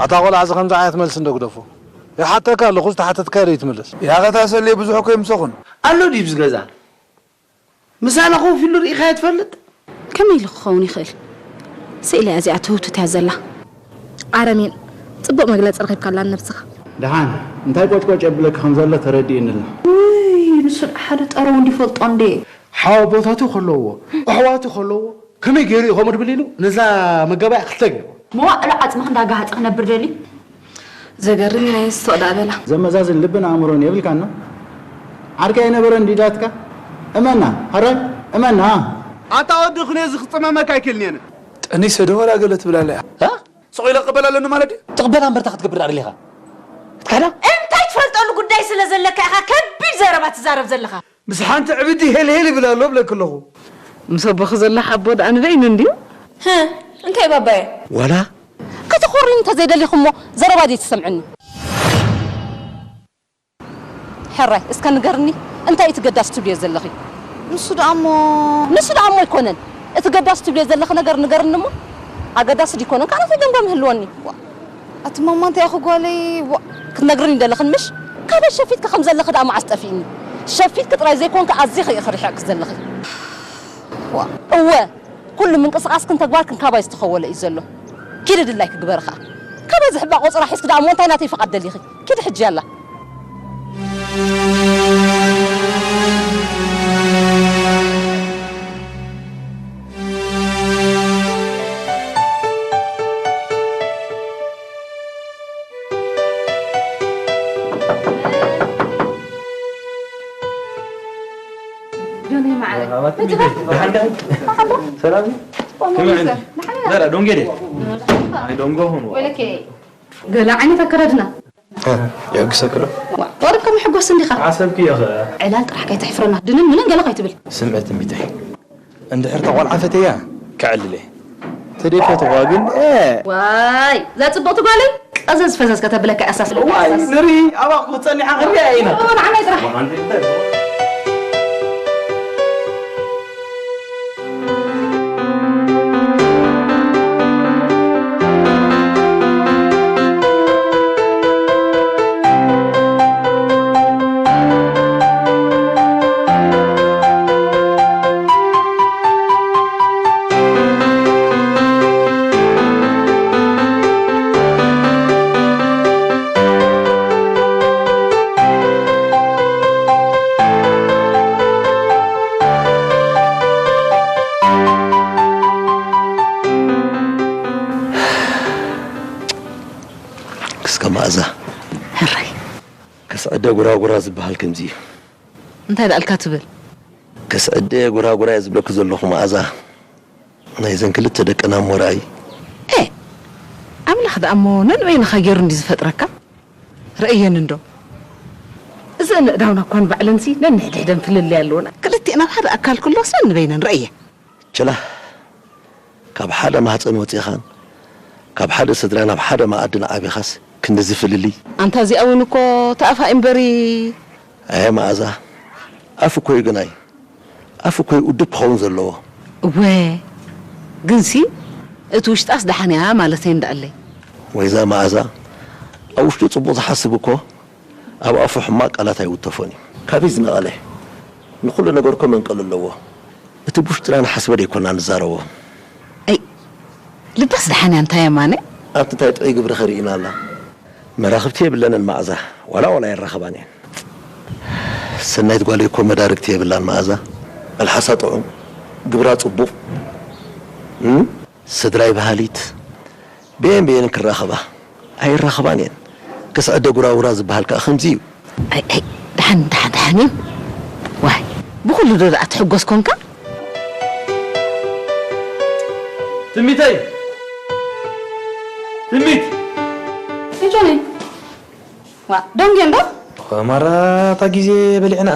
እታ ቆልዓ እዚ ከምዚ ዓይነት መልሲ እንዶ ግደፎ። ይሓተካ ኣለኹ፣ ዝተሓተትካዮ ዶ ይትምልስ? ያኸታ ሰሌ ብዙሕ እኮ ይምሰኹን። ኣሎ ድዩ ብዚ ገዛ? ምሳና ኮፍ ኢሉ ርኢኻዮ ትፈልጥ? ከመይ ኢሉ ክኸውን ይኽእል? ስኢላ እያ እዚኣ ትህውትት እያ ዘላ። ኣረሜን፣ ጽቡቕ መግለጺ ረኺብካላ ንነብስኻ። ደሓን፣ እንታይ ቆጭቆጭ የብለኪ ከም ዘሎ ተረዲእኒ ኣሎ። ውይ፣ ንሱ ደኣ ሓደ ጠረው እንዲፈልጦ እንዴ። ሓው ኣቦታቱ ከለዎ፣ ኣሕዋቱ ከለዎ፣ ከመይ ገይሩ እዩ ከምኡ ድብል ኢሉ ነዛ መጋባእያ ክልተ ገይሩ? መዋእሉ ዓጽምኽ እንዳጋሃጸ ክነብር ደልዩ? ዘገርም እዩ ናይ ስቕ ደኣ በላ። ዘመዛዝን ልብን ኣእምሮን የብልካን ነው? ዓርኪ ኣይነበረን ድዩ ዳትካ? እመና፣ ሕራይ፣ እመና። ኣታ ወዲ፣ ክኔ እዚ ክጽመመካ ኣይክእልን እየ። ጠኒሰ ዶ ዋላ ገለ ትብል ኣላ እያ? እ? ስቕ ኢለ ክቕበል ኣለኒ ማለት ድዩ? ትቕበላ እምበርታ ክትገብር ደኣ ደሊኻ? ክትካሕዳ? እንታይ ትፈልጠሉ ጉዳይ ስለ ዘለካ ኢኻ ከቢድ ዘረባ ትዛረብ ዘለኻ? ምስ ሓንቲ ዕብዲ ሄልሄል ይብል ኣሎ እብለኪ ኣለኹ። ምስ ኣቦኺ ዘሎ ሓቦ ደኣ ንበይኑ እንድዩ። ህ፣ እንታይ ባባየ? ዋላ? ከተኾርዩኒ እንተዘይደሊኹ እሞ ዘረባ ዘይትሰምዕኒ። ሕራይ፣ እስከ ንገርኒ፣ እንታይ እቲ ገዳስ ትብልዮ ዘለኺ? ንሱ ደኣ እሞ ንሱ ደኣ እሞ ኣይኮነን። እቲ ገዳስ ትብልዮ ዘለኺ ነገር ንገርኒ እሞ። ኣገዳሲ ዲኮነን፣ ካነ ተገምገም ህልወኒ። ዋ፣ ኣቲ ማማ እንታይ ኢኺ ጓለይ? ዋ፣ ክትነግርኒ ደለኽን ምሽ? ካበይ ሸፊትኪ ከም ዘለኺ ደኣ መዓስ ጠፊእኒ? ሸፊትኪ ጥራይ ዘይኮንኪ ኣዚኺ ኢኺ ርሒቕኪ ዘለኺ። ዋ፣ እወ፣ ኩሉ ምንቅስቓስክን ተግባርክን ካባይ ዝተኸወለ እዩ ዘሎ። ኪዲ ድላይኪ ግበሪ ኸኣ። ካባይ ዝሕባእ ቆጽራ ሒዝኪ ደኣ እሞ እንታይ ናተይ ፍቓድ ደሊኺ? ኪዲ ሕጂ ያላ። ጆኒ ማዕረ። መርሓባ፣ መርሓባ። ሰላም እዩ? ወመን ከመይ ይዘ? ንሓና። ዘራ ዶንጌ ድየ? ኣይ ዶንጎ ሆኖ። ወለከ። ገለ ዓይነት ኣከዳድና። እ፣ የሕጉሰኪ ዶ? ዋ፣ ወርቅ ከም ሕጎስ እንዲኻ። ዓሰብኪ እየ ኸ። ዕላል ጥራሕ ከይተሕፍረና። ድንን ምንን ገለ ከይትብል። ስምዒ ትንቢተይ። እንድሕር ተቆልዓ ፈተያ፣ ከዕልል እየ። ተደይ ፈትዋ ግን፣ እ። ዋይ፣ እዛ ጽብቕቲ ጓለይ፣ ቀዘዝ ፈዘዝ ከተብለካ እያ ሳስ። ዋይ፣ ንርኢ፣ ኣባኹ ጸኒሓ ክንሪኣ ኢና። ኦ፣ ንዓናይ ጥራሕ። እስከ መኣዛ። ሕራይ። ከስዕደ ጉራጉራ ዝበሃል ከምዚ እዩ። እንታይ ደኣልካ ትብል? ከስዕደ ጉራጉራ እየ ዝብለኪ ዘለኹ መኣዛ። ናይዘን ክልተ ደቅና እሞ ርኣይ። ኤ! ኣምላኽ ደኣ እሞ ነንበይንኻ ገይሩ እንዲ ዝፈጥረካ? ርእየን እንዶ። እዘን ኣእዳውና እኳ ንባዕለንሲ ነንሕድሕደን ፍልልይ ኣለወን። ክልቲኤን ኣብ ሓደ ኣካል ክህልዋስ ነንበይነን ርእየ። ችላ፣ ካብ ሓደ ማህፀን ወፂኻን ካብ ሓደ ስድራ ናብ ሓደ መኣዲ ንዓቢኻስ ክንድዚ ፍልልይ? ኣንታ እዚኣ እውን እኮ ተኣፋ እምበሪ። ኣየ መኣዛ፣ ኣፍ እኮ እዩ ግናይ። ኣፍ እኮ እዩ ውድብ ክኸውን ዘለዎ። እወ፣ ግንሲ እቲ ውሽጣስ ደሓን እያ ማለተይ እንዳኣለይ። ወይዛ መኣዛ፣ ኣብ ውሽጡ ጽቡቕ ዝሓስብ እኮ ኣብ ኣፉ ሕማቕ ቃላት ኣይውተፎን እዩ። ካበይ ዝነቐለ? ንኹሉ ነገር እኮ መንቀሊ ኣለዎ። እቲ ብውሽጥና ንሓስቦ ደይኮና ንዛረቦ። ኣይ፣ ልባስ ደሓን እያ፣ እንታይ እያ ማነ? ኣንቲ እንታይ ጥዑይ ግብሪ ኸርእይና ኣላ? መራኽብቲ የብለንን መኣዛ፣ ዋላ ዋላ የራኽባን እየን። ሰናይት ጓለይ እኮ መዳርግቲ የብላን መኣዛ። መልሓሳ ጥዑም፣ ግብራ ጽቡቕ። እም? ስድራይ በሃሊት። ብኤን ብኤን ክራኸባ ኣይራኸባን እየን። ከስዐደ ጉራጉራ ዝበሃል ከኣ ከምዚ እዩ። ኣይ፣ ኣይ፣ ደሓን፣ ደሓን፣ ደሓን እዩ። ዋይ፣ ብኹሉ ዶ ደኣ ትሕጎስ ኮንካ? ትሚተይ! ትሚት! ጆኒ! ዋ፣ ደንጌ እንዶ? ማራ እታ ግዜ በሊዕና።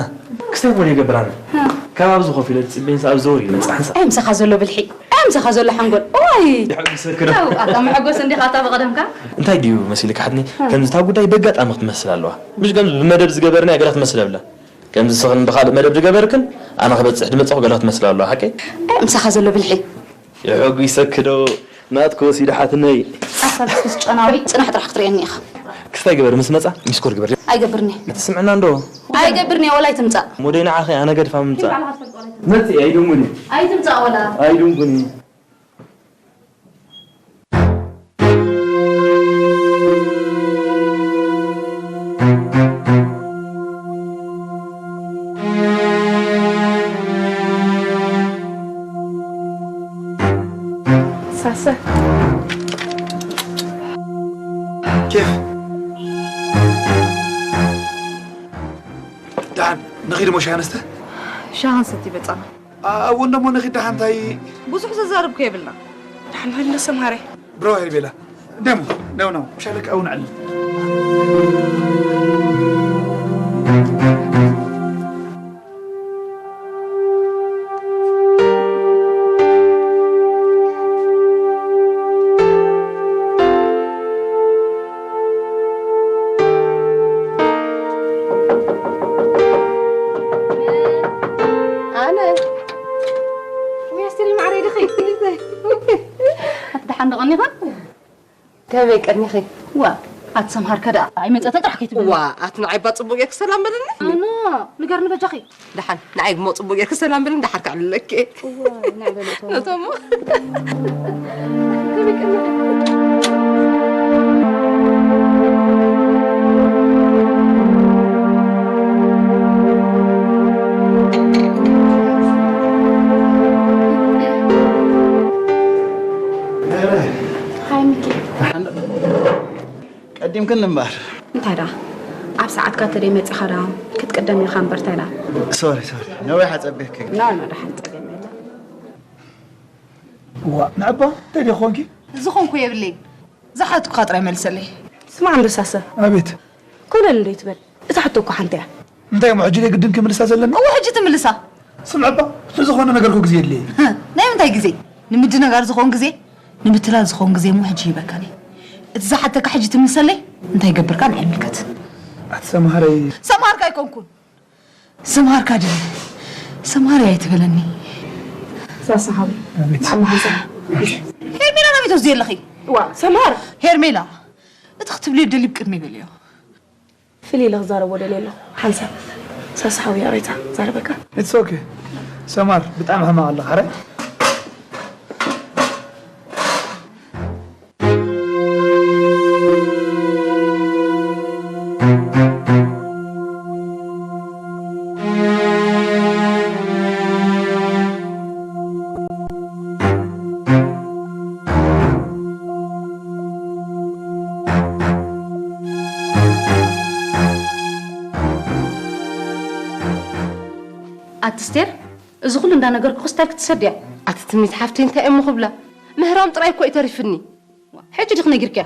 ክስታይ ወደ ይገብራና። እ። ከባቢ ዝኾፍ ኢለ ዝጽበየን ሰኣብ ዘወር ይመጽእ ሓንሳእ። ኣይ፣ ምሳኻ ዘሎ ብልሒ። ኣይ፣ ምሳኻ ዘሎ ሓንጎል። ኦይ! ይሕጉሰኪ ዶ? ኣው፣ ኣታ መሐጎስ እንዲኻ፣ ኣታ ብቐደምካ። እንታይ ድዩ መሲልካ ሓትኒ? እ። ከምዚ እታ ጉዳይ በጋጣሚ ክትመስል ኣለዋ። ምሽ ከምዚ ብመደብ ዝገበርናያ ገላ ትመስል ኣብላ። ከምዚ ስኽን ብኻልእ መደብ ዝገበርክን፣ ኣነ ክበጽሕ ድመጸኹ ገላ ክትመስል ኣለዋ፣ ሓቀይ? ኣይ፣ ምሳኻ ዘሎ ብልሒ። ይሕጉሰኪ ዶ? ናትኪ ወሲዱ ሓትነይ። ጻሕ፣ ሳልስክስ ጨናዊ ጽናሕ ጥራሕ ክትርእየኒ ኢኻ። ክስታይ ግበር፣ ምስ መጻ ሚስኮል ግበር። ኣይገብርኒ። እቲ ስምዕና እንዶ? ኣይገብርኒ፣ ወላ ኣይትምጻእ። ሞደይ ንዓኺ ኣነ ገድፋ ምምጻእ። መጽእ፣ ኣይድንጉኒ። ኣይትምጻእ ወላ። ኣይድንጉኒ። ሳሰ። ኬፍ። ደሓን ንኺድ እሞ ሻሂ ንስተ? ሻሂ ክንሰቲ በጻና። ኣወን ደሞ ንኺድ ደሓን እንታይ? ብዙሕ ዘዛርብ ከየብልና። ደሓን ሆይ ንሰምሃረ። ብሮ ሄርሜላ። ደሞ፣ ደሞ፣ ደሞ። ሻለቃ እውን ዓሊ። ኣነ ሚስትሪ ማዕረ ድኺ ኣቲ ደሓን ዶ ቀኒኻ? ከመይ ቀኒኺ? ዋ ኣቲ ሰምሃርከ ደኣ ኣይመጸተ ጥራሕ ከይትብል። ዋ ኣቲ ንዓይ እባ ጽቡቅ ጌርኪ ሰላም በልኒ። ኣነ ንገርኒ በጃኺ። ደሓን ንዓይ እሞ ጽቡቅ ጌርኪ ሰላም በልኒ፣ ደሓር ከዕልለኪ። እዋ ንዕበለቶ። ነቶሞ። ሃይ ሚኪ። ቀዲምክን እምበር። እንታይ ደኣ? ኣብ ሰዓትካ እንተደይ መጺኻ ደኣ ክትቅደም ኢኻ እምበር እንታይ ደኣ? ሶሪ፣ ሶሪ። ነዊሕ ኣጸቢኽኪ። ኖ፣ ኖ፣ ደሓን ጸገም የለን። እዋ፣ ንዕባ እንታይ ደኣ ኮንኪ? ዝኾንኩ የብለይን። ዝሓትኩኻ ጥራይ መልሰለይ። ስማዕ ኣንበሳሰ። ኣቤት። ኮለል እንዶ ይትበል። እታ ሕቶ እኮ ሓንቲ እያ። እንታይ እሞ ሕጂ ደይ ግድን ክምልሳ ዘለና? እወ፣ ሕጂ ትምልሳ። ስምዕባ፣ ንዝኾነ ነገር እኮ ግዜ የድልየ። ናይ ምንታይ ግዜ? ንምድንጋር ዝኸውን ግዜ፣ ንምትላል ዝኸውን ግዜ እሞ ሕጂ ሂበካኒ። እቲ ዝሓተካ ሕጂ ትምልሰለይ? እንታይ ገብርካ ንዓይ ይምልከት። ኣቲ ሰምሃረይ። ሰምሃርካ ኣይኮንኩን። ሰምሃርካ ድል። ሰምሃር ኣይትበለኒ። ሳሳ ሓወይ። ኣቤት። ንዓማ ሓንሳብ። ሄርሜላ ናበይ ትወስዲ ኣለኺ? እዋ፣ ሰምሃር። ሄርሜላ፣ እቲ ክትብልዮ ደሊብ ቅድሚ በልዮ። ፍልይ ኢለ ክዛረቦ ደልየ ኣለኹ። ሓንሳብ ሳሳ ሓወይ፣ ኣበይታ ዛረበካ? It's okay። ሰማር፣ ብጣዕሚ ሕማቕ ኣለኻ፣ ኣረ? ኣቲ ስቴር፣ እዚ ኩሉ እንዳነገርኩኽስ እንታይ ክትሰድያ? ኣቲ ትምኒት ሓፍተይ፣ እንታይ እሞ ክብላ? ምህራም ጥራይ እኮ እዩ ተሪፍኒ። ሕጂ ዲኺ ነጊርክያ?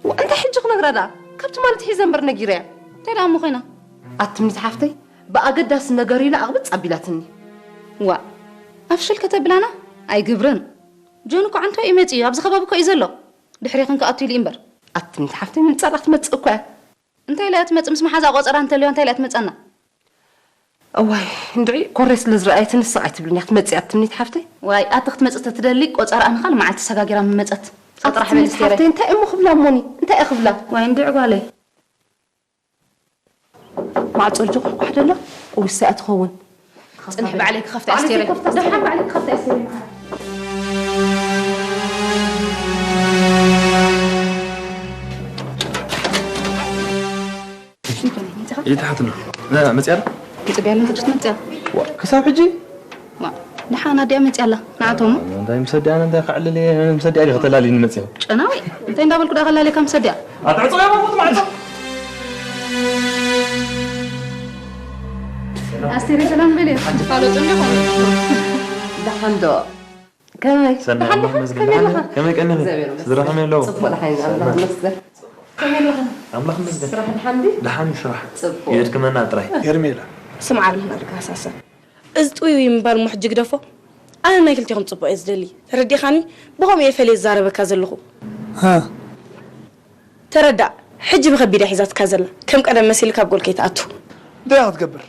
ዋ፣ እንታይ ሕጂ ክነግራ ደኣ? ካብ ትማሊ ኣትሒዘ እምበር ነጊረያ። እንታይ ደኣ እሞ ኮይና? ኣቲ ትምኒት ሓፍተይ፣ ብኣገዳሲ ነገር ኢላ ኣቕብጽ ኣቢላትኒ። ዋ፣ ኣብ ሽል ከተብላና? ኣይግብርን። ጆን እኮ ዓንቶ እዩ መጺኡ፣ ኣብዚ ከባቢ እኮ እዩ ዘሎ። ድሕሬኽን ክኣቱ ኢሉ እዩ እምበር። ኣቲ ትምኒት ሓፍተይ፣ ምንጻር ክትመጽእ እኮ እያ። እንታይ ኢላ እያ ትመጽእ? ምስ መሓዛ ቆጸራ እንተልዮ እንታይ ኢላ እያ ትመጸና? እዋይ፣ እንድዒ ኮሬ ስለ ዝረኣየትኒ ስቕ ኣይትብልን እያ ክትመጽእ እያ ትምኒት ሓፍተይ። ዋይ፣ ኣቲ ክትመጽእ ተትደሊ ቆጸራ እንኻል መዓልቲ ሰጋጊራ ምመጸት። ኣቲ ጥራሕ ትምኒት በል ስቴረ። ሓፍተይ፣ እንታይ እሞ ክብላ እሞኒ? እንታይ እየ ክብላ? ዋይ፣ እንድዒ ጓለይ። ማዕጾ ልጅ ኳሕኳሕ ደሎ? እውይ፣ ሰኣ ትኸውን። ጽንሕ ባዕለይ ክኸፍታ ባዕለይ ኣስቴረ። ክኸፍታ ኣስቴረ። ደሓን ባዕለይ ክኸፍታ ኣስቴረ። ይትሓት ኣሎ። መጽያ ዶ? ይጽብያ ኣለና፣ ሕጂ ትመጽያ። ዋ፣ ክሳብ ሕጂ? ዋ፣ ደሓን ኣዲኣ መጽያ ኣላ። ንዓቶም። እንታይ ምስ ኣዲኣ፣ እንታይ ክዕልል እየ፣ ምስ ኣዲኣ ዲኻ ተላልዩኒ መጽያ? ጨናዊ፣ እንታይ እንዳበልኩ ዳ ከላልየካ ምስ ኣዲኣ? ኣትዕጾ እያ ማለት ማዕጾ። ኣስቴር ሰላም በልዮ። ሓንቲ ፋለጡ እንዲኹም። ደሓን ዶ? ከመይ? ሰናይ ደሓን ኣምላኽ ዲኻ? ይመስገን። ከመይ ደሓን ኣለኻ? ከመይ ቀኒኺ? እግዚኣብሔር ይመስገን። ስድራ ከመይ ኣለዉ? ጽቡቕ ደሓን ኢና፣ ኣምላኽ ይመስገን። ከመይ ኣለኻ? ኣምላኽ ይመስገን። ስራሕ ደሓን ድዩ? ደሓን እዩ ስራሕ። ጽቡቕ። የድክመና ጥራይ። ሄርሜላ። ስምዓኒ ክነግረካ ሳሰ። እዚ ጥውይ ምባል እሞ ሕጂ ግደፎ። ኣነ ናይ ክልቴኹም ጽቡቕ እየ ዝደሊ። ተረዲኻኒ? ብኸምኡ እየ ፈልየ ዝዛረበካ ዘለኹ። ሃ። ተረዳእ። ሕጂ ብኸቢድ እያ ሒዛትካ ዘላ። ከም ቀደም መሲልካ ኣብ ጎል ከይትኣቱ። እንታይ ኢኻ ክትገብር?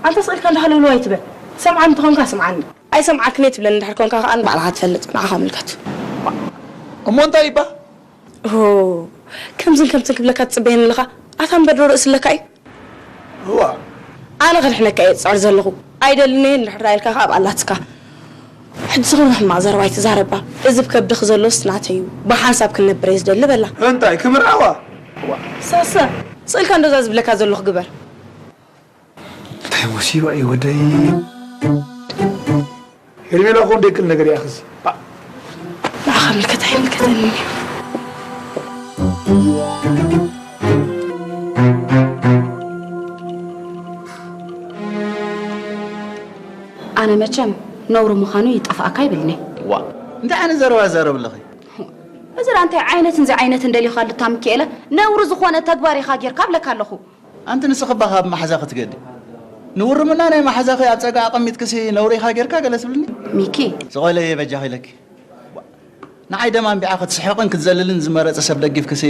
ኣንታ ስቕ ኢልካ እንዳ ሃለውለው ኣይትበል። ሰምዓኒ እንተኾንካ ስምዓኒ። ኣይሰምዓክን እየ ትብለኒ እንድሕር ኮንካ ከኣ ንባዕልኻ ትፈልጥ። ንዓኻ ምልከት። እሞ እንታይ ይባ? ኦ፣ ከምዝን ከምዝን ክብለካ ትጽበየኒ ኣለኻ? ኣታ እምበር ዶ ርእሲ ኣለካ እዩ? እዋ ኣነ ከድሕነካ እየ ዝጽዕር ዘለኹ። ኣይደልን እየ እንድሕር ኢልካ ከኣ ኣብ ኣላትካ። ሕጂ ዝኾነ ሕማቕ ዘረባ ኣይትዛረባ። እዚ ብከብድኺ ዘሎስ ናተይ እዩ። ብሓንሳብ ክንነብር እየ ዝደሊ በላ። እንታይ ክምርዓዋ? ሳሰ፣ ስእልካ እንደዛ ዝብለካ ዘለኹ ግበር። እንታይ ሙሲባ እዩ ወደይ። ሄርሜላ እኮ ደቅል ነገር እያ ክዚ። ንዓኻ ምልከት ኣይምልከተንን እዩ። ኣነ መቸም ነውሪ ምዃኑ ይጠፍኣካ ይብልኒ። ዋ እንታይ ዓይነት ዘረባ ዛረብ ኣለኺ? እዚ ዳ እንታይ ዓይነት እንዚ ዓይነት እንደልዩኻ ልታ ምክኤለ ነውሪ ዝኾነ ተግባር ኢኻ ጌርካ ብለካ ኣለኹ። ኣንቲ ንስኺ እባ ካብ መሓዛኺ ትገዲ። ንውርምና ናይ መሓዛኺ ኣብ ጸጋ ኣቐሚጥክሲ ነውሪ ኢኻ ጌርካ ገለ ትብልኒ? ሚኪ ስቕ በሊ እየ በጃኺ ኢለኪ። ንዓይ ደም ኣንቢዓ ክትስሕቕን ክትዘልልን ዝመረጸ ሰብ ደጊፍክሲ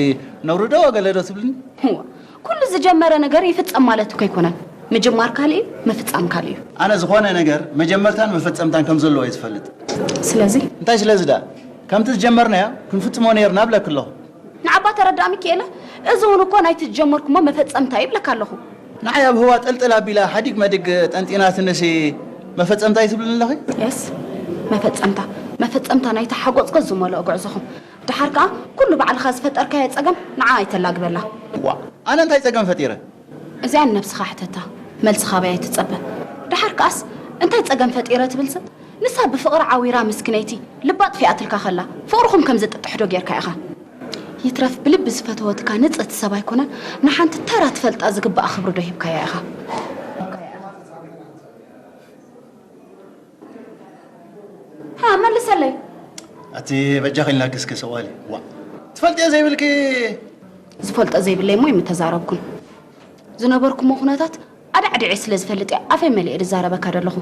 ነውሪ ዶ ገለ ዶ ትብልኒ? እዋ፣ ኩሉ ዝጀመረ ነገር ይፍጸም ማለት እኮ ኣይኮነን። ምጅማር ካልእ እዩ፣ ምፍጻም ካልእ እዩ። ኣነ ዝኾነ ነገር መጀመርታን መፈጸምታን ከም ዘለዎ እየ ዝፈልጥ። ስለዚ እንታይ ስለዚ ደኣ ከምቲ ዝጀመርናዮ ክንፍጽሞ ነይርና እብለኪ ኣለኹ። ንዓባ ተረዳእ ሚኪኤለ፣ እዚ እውን እኮ ናይቲ ዝጀመርኩሞ መፈጸምታ እዩ እብለካ ኣለኹ። ንዓይ ኣብ ህዋ ጠልጠል ኣቢላ ሓዲግ መዲግ ጠንጢናትንሲ መፈጸምታ እዩ ትብልኒ ኣለኺ? የስ፣ መፈጸምታ፣ መፈጸምታ ናይቲ ሓጎጽጎጽ ዝመልኦ ጉዕዞኹም። ደሓር ከኣ ኩሉ ባዕልኻ ዝፈጠርካዮ ጸገም ንዓ ኣይተላግበላ። ዋእ፣ ኣነ እንታይ ጸገም ፈጢረ? እዚኣ ንነብስኻ ሕተታ፣ መልሲ ካባይ ኣይትጸበ። ደሓር ከኣስ እንታይ ጸገም ፈጢረ ትብል ሰብ? ንሳ ብፍቕሪ ዓዊራ ምስክነይቲ ልባ ኣጥፊኣትልካ ከላ ፍቕርኹም ከም ዝጥጥሕ ዶ ጌርካ ኢኻ? ይትረፍ ብልቢ ዝፈተወትካ ንጽህቲ ሰብ ኣይኮነን ንሓንቲ ተራ ትፈልጣ ዝግባኣ ክብሪ ዶ ሂብካያ ኢኻ? ሃ መልሰለይ። ኣቲ በጃኺ ኢልናኪ እስከ ሰዋሊ ዋ ትፈልጥዮ ዘይብልኪ ዝፈልጦ ዘይብለይ እሞ ኣይምተዛረብኩን። ዝነበርኩሞ ኩነታት ኣዳዕዲዐ ስለ ዝፈልጥ እየ ኣፈይ መሊኤ ዝዛረበካ ዘለኹ።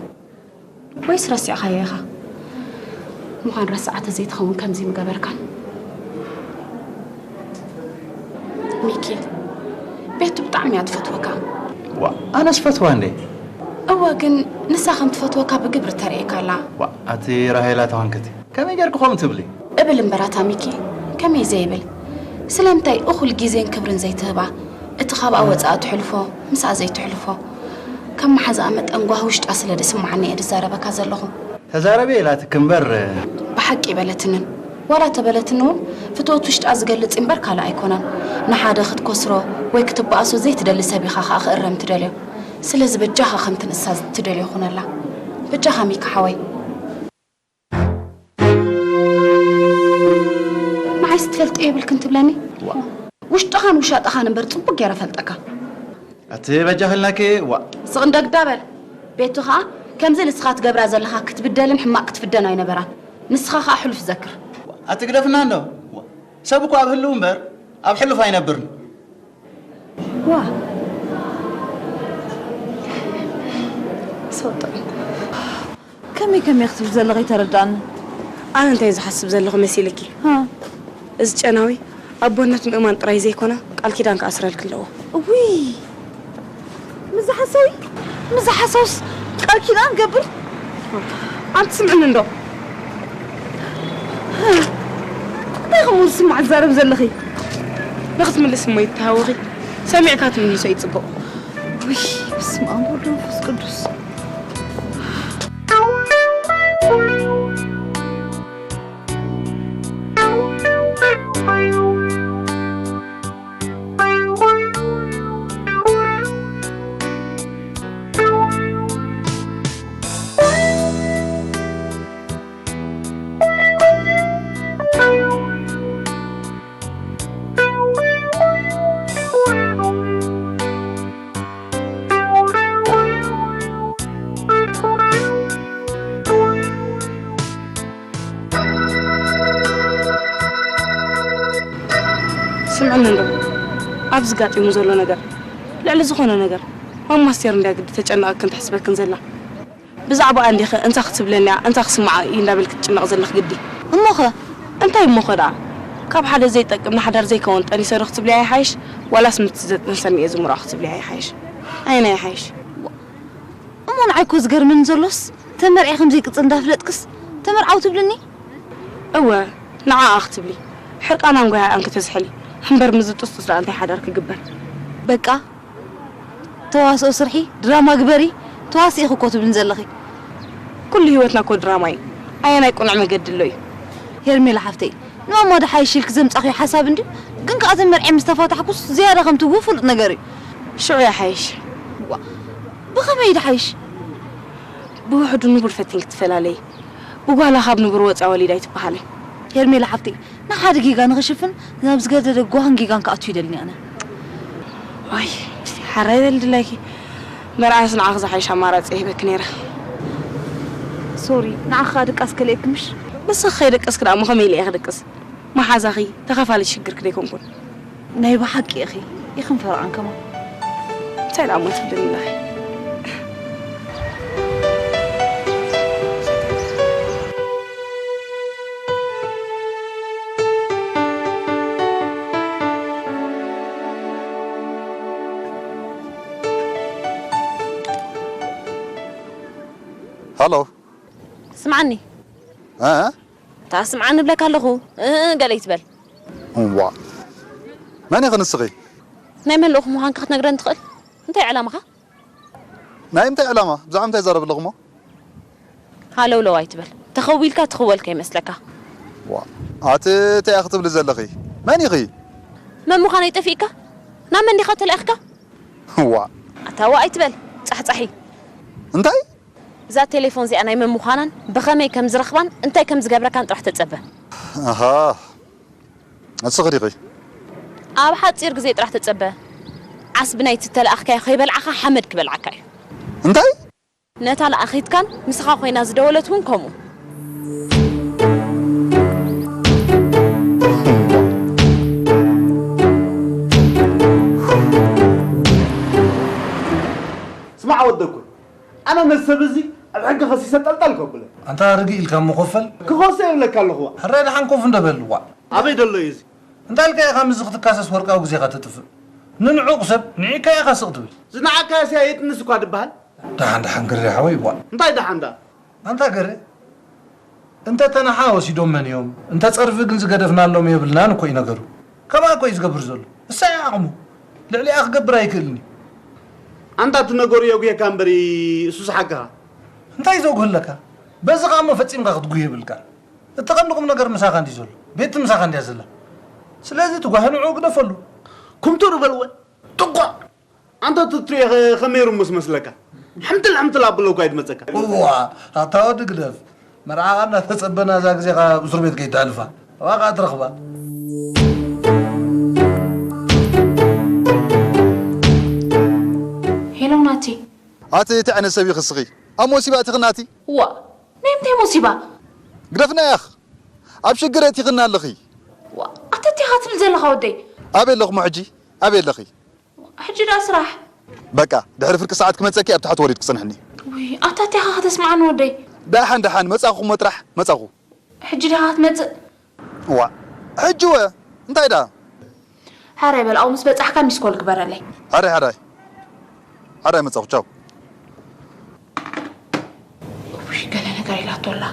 ወይስ ረሲዕካዮ ኢኻ? ምዃን ረሳዓ ተዘይትኸውን ከምዚ ምገበርካን። ሚኪ፣ ቤቱ ብጣዕሚ እያ ትፈትወካ። ዋእ፣ ኣነስ ፈትዋ እንዴ? እወ፣ ግን ንሳ ከም ትፈትወካ ብግብሪ ተርእየካ ኣላ። ዋእ፣ ኣቲ ራሄላ ተዋንክቲ፣ ከመይ ጌርኪ ከምኡ ትብሊ? እብል እምበር ኣታ ሚኪ፣ ከመይ ዘይብል? ስለምንታይ እኹል ግዜን ክብርን ዘይትህባ? እቲ ካብኣ ወጻኢ ትሕልፎ፣ ምስኣ ዘይትሕልፎ። ከም መሓዛኣ መጠን ጓሂ ውሽጣ ስለ ዝስምዓኒ እየ ዝዛረበካ ዘለኹ። ተዛረቢ ኢላትኪ እምበር። ብሓቂ ኣይበለትንን። ዋላ ተበለትኒ እውን ፍትወት ውሽጣ ዝገልጽ እምበር ካልእ ኣይኮነን። ንሓደ ክትኮስሮ ወይ ክትበኣሶ ዘይትደሊ ሰብ ኢኻ ከኣ ክእረም ትደልዮ። ስለዚ በጃኻ ከምቲ ንሳ ትደልዮ ኩነላ። በጃኻ ሚካ ሓወይ። ንዓይስ ትፈልጥዮ የብልክን ትብለኒ? ውሽጥኻን ውሻጠኻን እምበር ጽቡቕ ገይረ እፈልጠካ። ኣቲ በጃኺ ኢልናኪ ዋእ። ስቕ እንዶ ግዳ በል። ቤቱ ኸኣ ከምዚ ንስኻ ትገብራ ዘለኻ ክትብደልን ሕማቕ ክትፍደን ኣይነበራን። ንስኻ ኸኣ ሕሉፍ ዘክር። ኣቲ ግደፍና እንዶ። ሰብ እኮ ኣብ ህልው እምበር ኣብ ሕሉፍ ኣይነብርን። ዋእ። ሰው ጥዑም። ከመይ ከመይ ክትብል ዘለኺ ኣይተረድኣንን። ኣነ እንታይ ዝሓስብ ዘለኹ መሲልኪ? ሃ። እዚ ጨናዊ ኣቦነት ምእማን ጥራይ ዘይኮነ ቃል ኪዳን ክኣስረልኪ ኣለዎ። እውይ ምዚ ሓሳዊ ምዚ ሓሳውስ ቃል ኪዳን ገብር። ኣንቲ ስምዕኒ እንዶ እንታይ ከምኡ ዝስማዕ ትዛረብ ዘለኺ? ንክትምልስ እሞ ይተሃወኺ ሰሚዕካ ትምልሶ እዩ ፅቡቕ። ውይ በስመ ኣብ ወወልድ ወመንፈስ ቅዱስ። ስምዕኒ እንዶ ኣብዚ ጋጢሙ ዘሎ ነገር ልዕሊ ዝኾነ ነገር ማማ ኣስቴር እንድያ ግዲ ተጨንቐክን ተሕስበክን ዘላ። ብዛዕባኣ እንዲኺ እንታይ ክትብለኒ እያ እንታይ ክስምዓ እዩ እንዳበልኪ ትጭነቒ ዘለኺ ግዲ። እሞኸ? እንታይ እሞኸ ደኣ? ካብ ሓደ ዘይጠቅም ንሓዳር ዘይከውን ጠኒሰ ዶ ክትብልያ ይሓይሽ ዋላስ ምስቲ ዘጥነሰኒ እየ ዝምርዖ ክትብልያ ይሓይሽ? ኣየናይ ይሓይሽ? እሞ ንዓይ እኮ ዝገርመኒ ዘሎስ ተመርዕየ ከም ዘይቅጽል እንዳፍለጥክስ ተመርዓዊ ትብልኒ? እወ ንዓኣ ክትብሊ ሕርቃናን ጓያኣን ክተዝሕሊ እምበር፣ ምዝጥስጡስ ደኣ እንታይ ሓዳር ክግበር? በቃ፣ ተዋስኦ ስርሒ፣ ድራማ ግበሪ፣ ተዋስኢኺ እኮ ትብልን ዘለኺ። ኩሉ ህይወትና እኮ ድራማ እዩ። ኣየናይ ቅኑዕ መገዲ ኣሎ እዩ? ሄርሜላ ሓፍተይ፣ ንማማ ድሓይሽ ኢልኪ ዘምጻኽዮ ሓሳብ እንድዩ፣ ግን ከኣ እተን መርዐ ምስ ተፋታሕኩስ ዝያዳ ከም ትብህጉ ፍሉጥ ነገር እዩ። ሽዑ ይሓይሽ። ዋ፣ ብኸመይ ድሓይሽ? ብውሕዱ ንቡር ፈቲንኪ ትፈላለዪ። ብጓላ ካብ ንቡር ወጽያ ወሊድ ኣይትበሃልን። ሄርሜላ ሓፍተይ፣ ንሓደ ጌጋ ንኽሽፍን ናብ ዝገደደ ጓህን ጌጋን ክኣቱ ይደልን ኣነ። ዋይ፣ ሓራይ በል ድላይኪ። መርዓስ ንዓኺ ዝሓይሽ ኣማራጺ ይህበኪ ነይረ። ሶሪ፣ ንዓኻ ድቃስ ከልኤኪ ምሽ? ንስኺ ከይደቀስኪ ደኣ እሞ ከመይ ኢለ እየ ክድቅስ? መሓዛኺ፣ ተኻፋሊት ሽግርኪ ደይኮንኩን። ናይ ብሓቂ ኢኺ፣ ይኽንፈር ኣንከማ። እንታይ ደኣ እሞ ትብልኒ ኣለኺ? ሃሎ። ስምዓኒ። እ? እታ ስምዓኒ እብለካ ኣለኹ። እ፣ እ፣ ገለ ይትበል። እዋ። መን ኢኺ ንስኺ? ናይ መን ልኡኽ ምዃንካ ክትነግረኒ ትኽእል? እንታይ ዕላማኻ? ናይ እንታይ ዕላማ? ብዛዕባ እንታይ ይዛረብ ኣለኹ እሞ? ሃለውለው ኣይትበል። ተኸዊልካ ትኽወል ከይመስለካ። ዋ፣ ኣቲ እንታይ ኢኺ ትብሊ ዘለኺ? መን ኢኺ? መን ምዃነይ ጠፊእካ? ናብ መን ዲኻ ተላኢኽካ? ዋ። ኣታ ዋ ኣይትበል፣ ጻሕጻሒ። እንታይ? እዛ ቴሌፎን እዚኣ ናይ መን ምዃናን ብኸመይ ከም ዝረኽባን እንታይ ከም ዝገብረካን ጥራሕ ተጸበ። ኣሃ። ንስኺ ዲኺ? ኣብ ሓጺር ግዜ ጥራሕ ተጸበ። ዓስቢ ናይቲ እተላኣኽካዮ ከይበልዓኻ ሓመድ ክበልዓካ እዩ። እንታይ? ነታ ለኣኺትካን ንስኻ ኮይና ዝደወለት እውን ከምኡ። ስማዕ ወደኩ፣ ኣነ ነዚ ሰብ እዚ ኣብ ሕጊ ከሲሰ ጠልጠል ከብሎ። ኣንታ ርግእ ኢልካ እሞ ኮፈል። ክኸሶ ይብለካ ኣለኹ። ሕራይ ደሓን ኮፍ እንደ በል፣ ዋእ። ኣበይ ደሎ እዩ እዚ? እንታይ ኢልካ ኢኻ ምስዚ ክትካሰስ ወርቃዊ ግዜኻ ተጥፍእ? ንንዑቕ ሰብ ንዒካ ኢኻ ስቕ ትብል። ዝነዓቕካዮስ የጥንስ እኳ ድበሃል። ደሓን ደሓን ግሬ ሓወይ፣ ዋእ። እንታይ ደሓን ደኣ? ኣንታ ገሬ፣ እንተ ተናሓ ወሲዶመን እዮም፣ እንተ ጸርፊ ግን ዝገደፍናሎም የብልናን እኮ እዩ ነገሩ። ከምኣ እኮ እዩ ዝገብር ዘሎ። እሳ እያ ዓቕሙ። ልዕሊኣ ክገብር ኣይክእልን እዩ። ኣንታ እቲ ነገሩ የጉየካ እምበሪ እሱ ዝሓግኻ። እንታይ ዘጉህለካ? በዚ ኸኣ እሞ ፈጺምካ ክትጉህ የብልካን። እቲ ቀንዲ ቁም ነገር ምሳኻ እንድዩ ዘሎ። ቤቲ ምሳኻ እንድያ ዘላ። ስለዚ እቲ ጓሂ ንዕኡ ግደፈሉ። ኩምቱር በልወ። ጥቋዕ! ኣንታ ትትሪኦ ኸ-፣ ከመይ ርሙስ መስለካ? ሕምትል ሕምትል ኣብሎ እኳ ይድመጸካ። እዋ፣ ኣታ ወዲ ግደፍ። መርዓኻ እናተጸበና እዛ ግዜኻ ኣብ እስር ቤት ከይተሕልፋ። ኣባኻ ትረኽባ። ሄሎ ናቲ። ኣቲ እቲ ዓይነት ሰብ ኢኺ እስኺ። ኣብ ሞሲባ እቲኺ ናቲ። ዋ፣ ናይ ምንታይ ሞሲባ? ግደፍና ያኽ። ኣብ ሽግር እቲኽና ኣለኺ። ዋ፣ ኣታ እንታይ ኢኻ ትብል ዘለኻ ወደይ? ኣበይ ኣለኹ እሞ ሕጂ? ኣበይ ኣለኺ? ሕጂ ደኣ ስራሕ። በቃ፣ ድሕሪ ፍርቂ ሰዓት ክመጸኪ ኣብ ታሕቲ ወሪድኪ ጽንሕኒ። ውይ፣ ኣታ እንታይ ኢኻ ከተስምዓኒ ወደይ? ደሓን፣ ደሓን፣ መጻኹ እሞ ጥራሕ፣ መጻኹ። ሕጂ ዲኻ ክትመጽእ? ዋ፣ ሕጂ ወ፣ እንታይ ደኣ? ሕራይ በል፣ ኣብኡ ምስ በጻሕካ ሚስኮል ግበረለይ። ሕራይ፣ ሕራይ። ሕራይ መጻኹ፣ ቻው። ውይ፣ ገለ ነገር ኢላቶ ኣላ።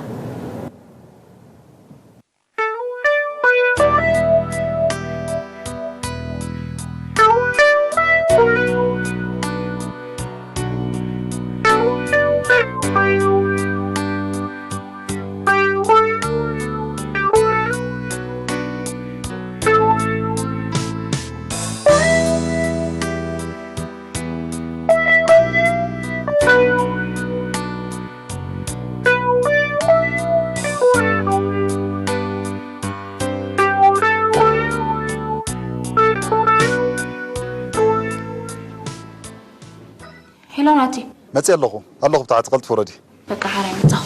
ሄሎ ናቲ። መጽእ ኣለኹ፣ ኣለኹ ብታሕቲ፣ ቀልጥፍ ውረዲ። በቃ ሓራይ መጻኹ።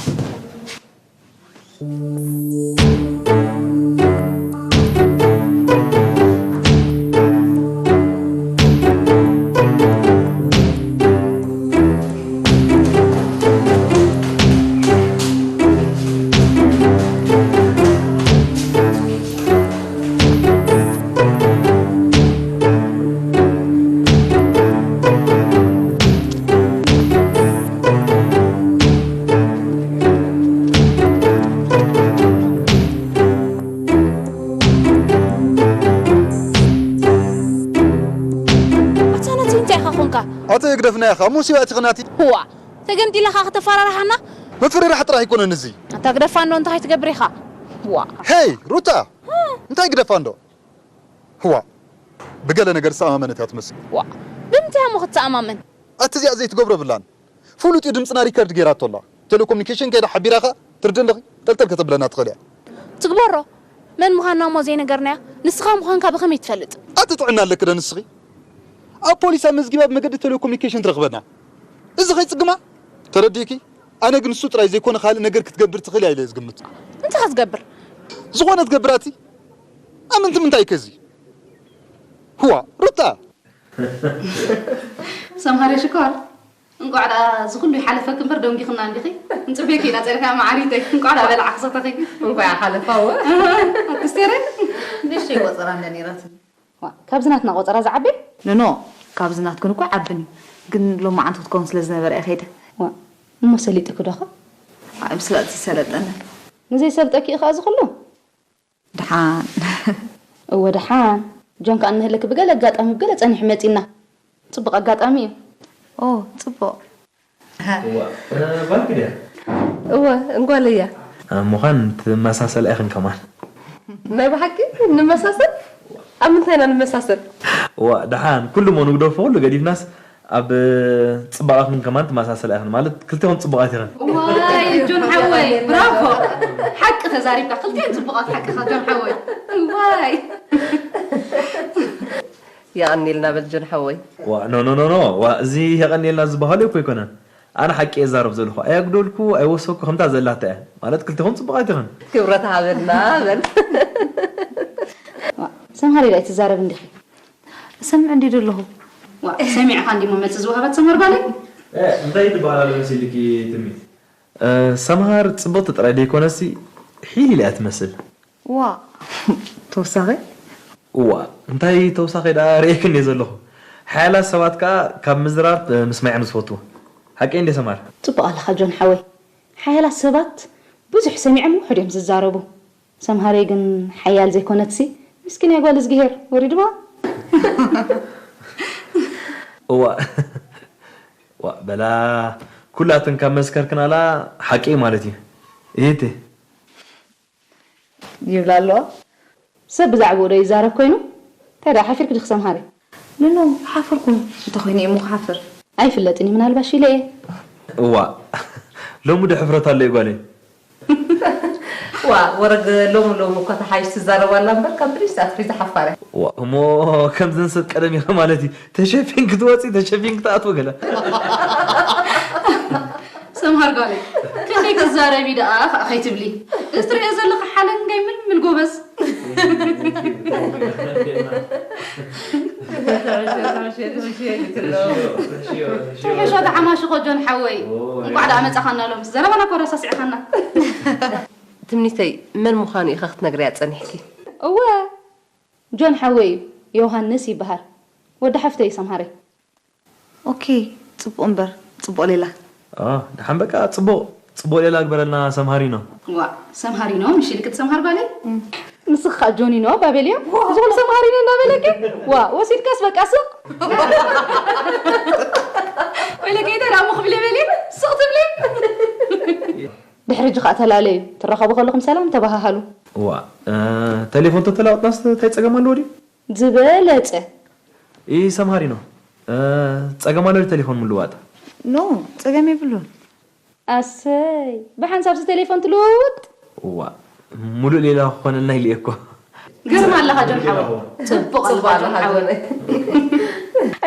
ኣተ ግደፍና ኢኻ፣ ሙሲባ ትኽናቲ። ህዋ ተገምጢላ ኸዓ ከተፈራርሓና? ምፍርራሕ ጥራሕ ኣይኮነን እዚ። ኣታ ግደፋ እንዶ እንታይ ትገብር ኢኻ? ዋ ሄይ ሩታ፣ እንታይ ግደፋ እንዶ? ህዋ ብገለ ነገር ዝተኣማመነት እያ ትመስል። ዋ ብምንታይ እሞ ክትተኣማመን? ኣቲ እዚኣ ዘይትገብሮ የብላን። ፍሉጥ እዩ ድምፅና ሪከርድ ገይራቶ ኣላ። ቴሌኮሙኒኬሽን ከይዳ ሓቢራ ኸ ትርዲ ኣለኺ። ጠልጠል ከተብለና ትኽእል እያ። ትግበሮ። መን ምዃንና እሞ ዘይነገርናያ? ንስኻ ምዃንካ ብኸመይ ትፈልጥ? ኣቲ ጥዕና ኣለኪ ዶ ንስኺ? ኣብ ፖሊስ ኣመዝጊባ ብመገዲ ቴሌኮሙኒኬሽን ትረኽበና። እዚ ኸይጽግማ ተረዲእኪ? ኣነ ግን እሱ ጥራይ ዘይኮነ ካልእ ነገር ክትገብር ትኽእል እያ ኢለ እየ ዝግምት። እንታይ ክትገብር? ዝኾነ ትገብር ኣቲ። ኣመንቲ ምንታይ ከዚ? ህዋ ሩታ! ሰምሃረ ሽኮር እንቋዕ ደኣ እዚ ኩሉ ይሓለፈኪ እምበር ደንጊኽና እንዲኺ እንጽበየኪ ኢና ጸኒሕና መዓሪተይ እንቋዕ ደኣ በላዓ ክሰተኺ እንቋዕ ሓለፋ ወ ኣክስቴረ ንእሽተይ ቆጸራ እንደ ነይራትኒ ዋ ካብዚ ናትና ቆጸራ ዝዓቢ ኖኖ ካብዚ ናትክን እኮ ይዓብን እዩ ግን ሎማዓንቲ ክትከውን ስለ ዝነበረ እየ ከይደ ዋ እሞ ሰሊጥኪ ዶኸ ምስላጥ ዝሰለጠነ ንዘይሰልጠኪ እዩ ከኣ እዚ ኩሉ ደሓን እወ ደሓን ጆን ከኣ እንህለኪ ብገለ ኣጋጣሚ ብገለ ጸኒሑ መጺና ጽቡቕ ኣጋጣሚ እዩ ኦ ጽቡቕ ጓልኪ ድያ እወ እንጓለይ እያ ምዃን ትመሳሰላ ኢኽን ከማን ናይ ብሓቂ ንመሳሰል ኣብ ምንታይ ኢና ንመሳሰል ዋ ደሓን ኩሉ ሞ ንግደፎ ኩሉ ገዲፍናስ ኣብ ጽባቐኽን ከማን ትመሳሰላ ኢኽን ማለት ክልቴኹም ጽቡቓት ኢኽን። ዋይ ጆን ሓወይ ብራቮ ሓቂ ተዛሪብካ ክልቴን ጽቡቓት ሓቅኻ ጆን ሓወይ ዋይ የቐንየልና በል ጆን ሓወይ። ዋ no no no no ዋ እዚ የቐንየልና ዝበሃሎ እኮ ኣይኮነን ኣነ ሓቂ እየ ዝዛረብ ዘለኹ ኣየጉደልኩ ኣይወሰኩ ከምታ ዘላታ እያ ማለት ክልቴኹም ጽቡቓት ኢኽን። ክብረት ሃበልና በል። ሰምሃር ኢላ ኣይትዛረብ እንዲኺ። እሰምዕ እንዲ ደለኹ። ዋእ ሰሚዕኻ እንዲሞ መልሲ ዝወሃባ ትሰምሃር ጓለይ። እንታይ ትበሃል ኣሎ መሲልኪ ትምኒት? ሰምሃር ጽብቕቲ ጥራይ ደይኮነሲ ሒል ኢላ እያ ትመስል። ዋእ ተወሳኺ? ዋእ እንታይ ተውሳኺ ደኣ ርእየክን እየ ዘለኹ። ሓያላት ሰባት ከኣ ካብ ምዝራብ ምስማዕ እዮም ዝፈትዉ። ሓቀይ እንድየ ሰምሃር? ጽቡቕ ኣለኻ ጆን ሓወይ። ሓያላት ሰባት ብዙሕ ሰሚዖም ውሑድ እዮም ዝዛረቡ። ሰምሃረይ ግን ሓያል ዘይኮነትሲ ምስኪናይ ጓል እዝግሄር ወሪድዋ። እዋእ ዋእ በላ ኩላተን ካብ መስከርክናላ ሓቂ እዩ ማለት እዩ። እህቴ። ይብላ ኣለዋ። ሰብ ብዛዕባኡ ዶ ይዛረብ ኮይኑ? እንታይ ደኣ ሓፊርኪ ዲኺ ሰምሃረይ? ኖኖ ሓፈርኩ እንተኾይነ እየ እሞ ክሓፍር። ኣይፍለጥን እዩ ምናልባሽ ኢለ እየ። እዋእ ሎሚ ዶ ሕፍረት ኣሎ እዩ ጓለይ። ዋ ወረግ ሎሚ ሎሚ እኮ ተሓይሽ ትዛረብ ኣላ እምበር ካብ ብሪሽ ሰዓት ሒዛ ሓፋረ። ዋእ እሞ ከምዘን ሰብ ቀደም ኢኺ ማለት እዩ ተሸፊንኪ ትወፂ ተሸፊንኪ ትኣትዊ ገለ። ሰምሃር ጓለይ ክንደይ ትዛረቢ ደኣ ከዓ ከይትብሊ እዚ ትሪኦ ዘለኺ ሓለንጋይ ምልምል ጎበዝ። ትሕሾ ተሓማሽኾ ጆን ሓወይ እንቋዕ ደኣ መጻኻና ሎምስ ዘረባና እኮ ረሳሲዕኻና። ትምኒተይ መን ምዃኑ ኢኺ ክትነግርያ ጸኒሕኪ? እወ ጆን ሓወይ እዩ ዮውሃንስ ይበሃል ወዲ ሓፍተይ እዩ ሰምሃረይ። ኦኬ ጽቡቕ እምበር ጽቡቕ ሌላ። ኦ ደሓን በቃ ጽቡቕ ጽቡቕ ሌላ ግበረልና ሰምሃሪኖ። ዋእ ሰምሃሪኖ ምሽ ኢልኪ ትሰምሃር ጓለይ። ንስኺ ከኣ ጆኒኖ እባ በልዮ እዚ ኩሉ ሰምሃሪኖ እንዳበለኪ ዋእ ወሲድካስ በቃ ስቕ። ወይለከ እንታይ ደኣ እሞ ክብሊ በሊ ስቕ ትብሊ። ድሕሪ ሕጂ ከኣ ተላለዩ ትራኸቡ ከለኹም ሰላም ተበሃሃሉ። ዋእ ተሌፎን ተተላወጥናስ ታይ ጸገም ኣለዎ ድዩ? ዝበለጸ። ኢሂ ሰምሃሪኖ ጸገም ኣሎ ድዩ ተሌፎን ምልዋጥ? ኖ ጸገም የብሉን። ኣሰይ ብሓንሳብሲ ተሌፎን ትልውውጥ? ዋእ ሙሉእ ሌላ ክኾነልና ኢለ እየ እኮ። ግርም ኣለኻ ጆን ሓወይ ጽቡቕ ኣለኻ ጆን ሓወይ።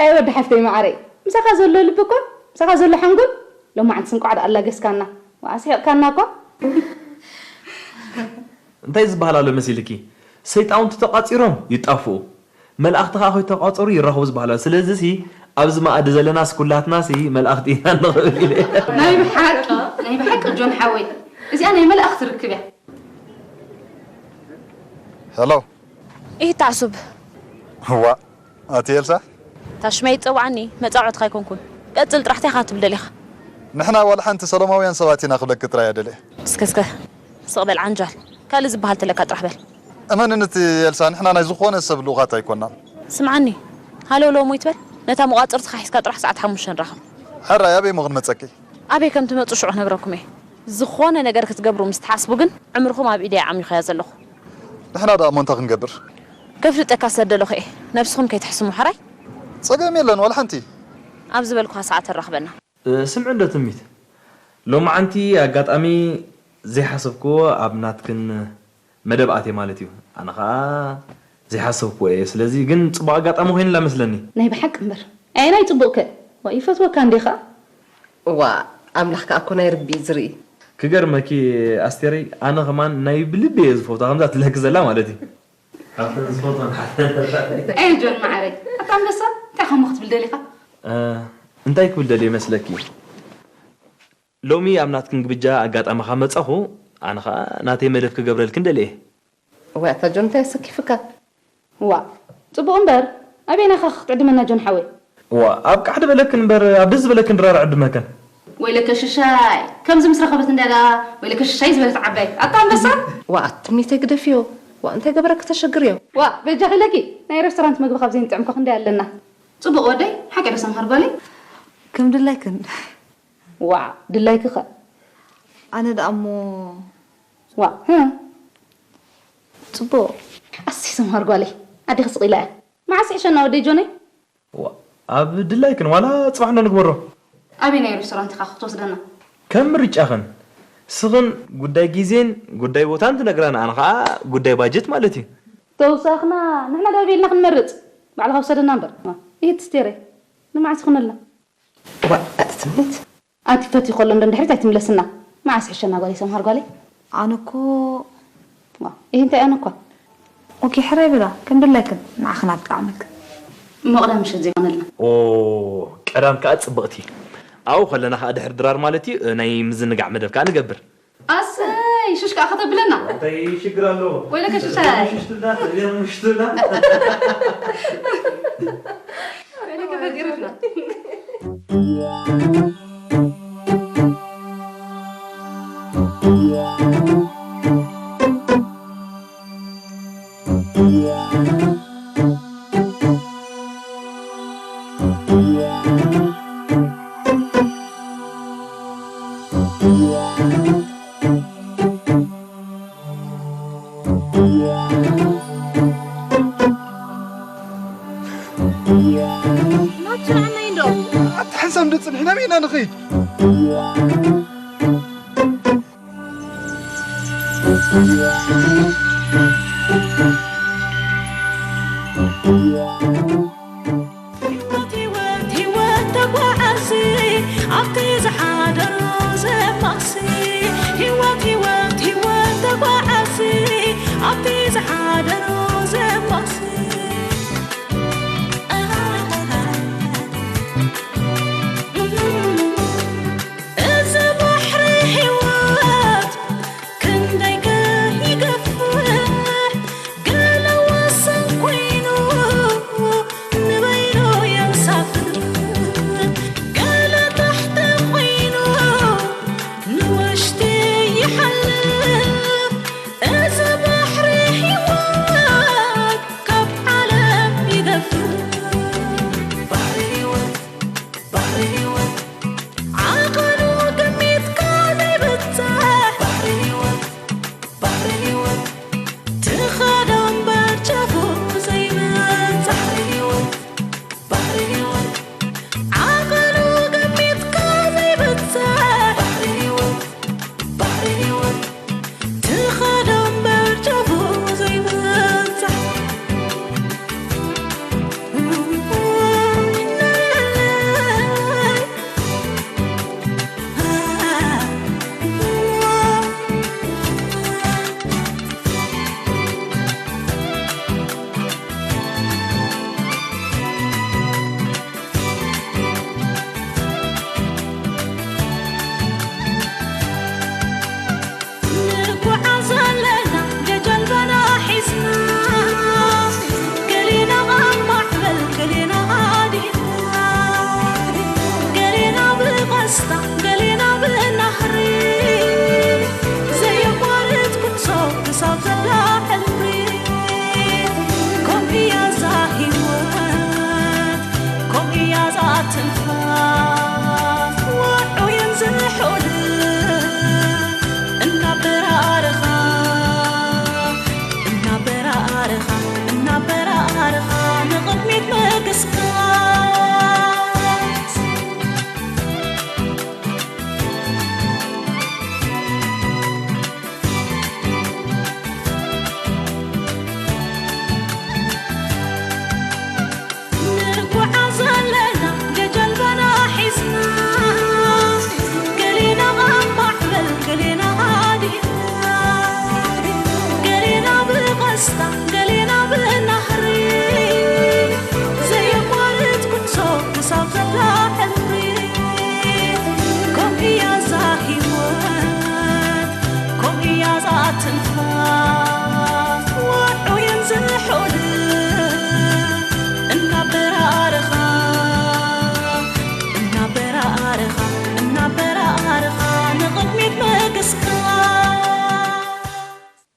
ኣየ ወዲ ሓፍተይ መዓረይ ምሳኻ ዘሎ ልቢ እኮ ምሳኻ ዘሎ ሓንጎል ሎማዓንትስ እንቋዕ ደኣ ኣላገስካና ዋእ ኣስሒቕካና እኮ። እንታይ ዝበሃል ኣሎ መሲልኪ? ሰይጣውንቲ ተቋጺሮም ይጣፍኡ፣ መላእኽቲ ከኣ ከይተቋጸሩ ይራኸቡ ዝበሃል ኣሎ። ስለዚሲ ኣብዚ መኣዲ ዘለናስ ኩላትናሲ መላእኽቲ ኢና ንኽእል ኢለ። ናይ ብሓቂ ናይ ብሓቂ ጆን ሓወይ እዚኣ ናይ መላእኽቲ ርክብ እያ። ሄሎ ኢህ ተዓሱብ። እዋ ኣቲ ኤልሳ። እታ ሽመይ ትጸውዓኒ መጻወዕትኻ ኣይኮንኩን። ቀጽል ጥራሕ እንታይ ኢኻ ክትብል ደሊኻ? ንሕና ዋላ ሓንቲ ሰሎማውያን ሰባት ኢና ክብለኪ ጥራይ እየ ደልየ። እስከ እስከ ስቕ በል ዓንጃል። ካልእ ዝበሃል ተለካ ጥራሕ በል። እመንኒ እቲ ኤልሳ ንሕና ናይ ዝኾነ ሰብ ልኡኻት ኣይኮናን። ስምዓኒ ሃለውለው እሞ ይትበል። ነታ መቋፅርትኻ ሒዝካ ጥራሕ ሰዓት ሓሙሽተ ንራኸብ። ሕራይ ኣበይ እሞ ክንመፀኪ? ኣበይ ከም ትመፁ ሽዑ ክነግረኩም እየ። ዝኾነ ነገር ክትገብሩ ምስ ትሓስቡ ግን ዕምርኹም ኣብ ኢደይ ዓሚኹያ ዘለኹ። ንሕና ደኣ እሞ እንታይ ክንገብር? ከፍልጠካ ስለ ዝደለኹ እየ። ነብስኹም ከይተሕስሙ ሕራይ? ፀገም የለን ዋላ ሓንቲ። ኣብ ዝበልኩኻ ሰዓት ኣራኽበና። ስምዒ እንዶ ትምኒት፣ ሎማዓንቲ ኣጋጣሚ ዘይሓሰብክዎ ኣብ ናትክን መደብ ኣትየ ማለት እዩ። ኣነ ኸዓ ዘይሓሰብክዎ እየ። ስለዚ ግን ፅቡቕ ኣጋጣሚ ኮይኑላ መስለኒ። ናይ ብሓቂ እምበር። ኣየናይ ፅቡቕ ከ? ዋ ይፈትወካ እንዴ ኸዓ። እዋ ኣምላኽ ከኣ እኮ ናይ ርቢ እዩ ዝርኢ። ክገርመኪ ኣስቴረይ፣ ኣነ ኸማን ናይ ብልቢ እየ ዝፈትዋ ከምዛ ትብለኪ ዘላ ማለት እዩ። ካብተን ዝፈትወን ሓደ። ኣየ ጆን መዓረይ፣ ኣታ ኣንበሳ እንታይ ከምኡ ክትብል ደሊኻ? እ፣ እንታይ ክብል ደልየ መስለኪ? ሎሚ ኣብ ናትክን ግብጃ ኣጋጣሚ ካብ መጻኹ፣ ኣነ ኸኣ ናተይ መደብ ክገብረልክን ደልየ። እዋይ ኣታ ጆን እንታይ ኣሰኪፍካ? ዋእ ጽቡቕ እምበር ኣበየናይ ኢኻ ክትዕድመና ጆን ሓወይ? ዋእ ኣብ ቃሕ ድበለክን እምበር ኣብ ደስ ዝበለክን ድራር እዕድመክን። ወይለከ ሽሻይ ከምዚ ምስ ረኸበት እንድያ ደኣ ወይለከ ሽሻይ ዝበለት ዓባይ ኣታ ኣንበሳ። ዋእ ኣቲ ትምኒተይ ግደፍዮ ዋእ እንታይ ገበረኪ ተሸግርዮ። ዋእ በጃኺ ኢለኪ ናይ ሬስቶራንት መግቢ ካብ ዘይንጥዕም ከ ክንደይ ኣለና። ጽቡቕ ወደይ ሓቂ ዶ ሰምሃር ጓለይ? ከም ድላይክን ዋእ ድላይኪ ከ? ኣነ ደኣ እሞ ዋእ ህህ ጽቡቕ። ኣሰይ ሰምሃር ጓለይ ኣዴኺ ስቕ ኢላ እያ። መዓስ ይሕሸና ወደይ ጆነይ? ዋእ ኣብ ድላይክን ዋላ ጽባሕ እንዶ ንግበሮ። ኣበየናይ ሬስቶራንት ኢኻ ክትወስደና? ከም ምርጫኽን። ንስኽን ጉዳይ ጊዜን ጉዳይ ቦታን ትነግራ ንኣና ኸኣ ጉዳይ ባጀት ማለት እዩ። ተውሳኽና ንሕና ዶ ኣበይ ኢልና ክንመርጽ? ባዕልኻ ውሰደና እምበር። ኢሂድ ስቴረይ ንመዓስ ይኹነልና። ዋእ ኣቲ ትምኒት። ኣንቲ ፈትዩ ከሎ እንዶ ንድሕሪት ኣይትምለስና። መዓስ ይሕሸና ጓለይ ሰምሃር ጓለይ? ኣነ እኮ ዋእ ኢሂ እንታይ ኣነ እኳ። ኦኬ ሕራይ በላ ከም ድላይክን ንዓኽን ኣብ ጣዕመክን። እሞ ቅዳም ምሸት ዘይኮነልና። ኦ ቀዳም ከኣ ጽብቕቲ ኣብኡ ከለና ከኣ ድሕሪ ድራር ማለት እዩ ናይ ምዝንጋዕ መደብ ከኣ ንገብር። ኣሰይ ሽሽ ከኣ ከተብለና። እንታይ ሽግር ኣለዎ? ወይለከ ሽሻይ። ሽሽ ትብላ፣ እዚኦም ሽሽ ትብላ። ወይለከ ፈጢርና። ኣታ ሓንሳብ እንዶ ጽንሒ ናበይ ኢና ንኸይድ?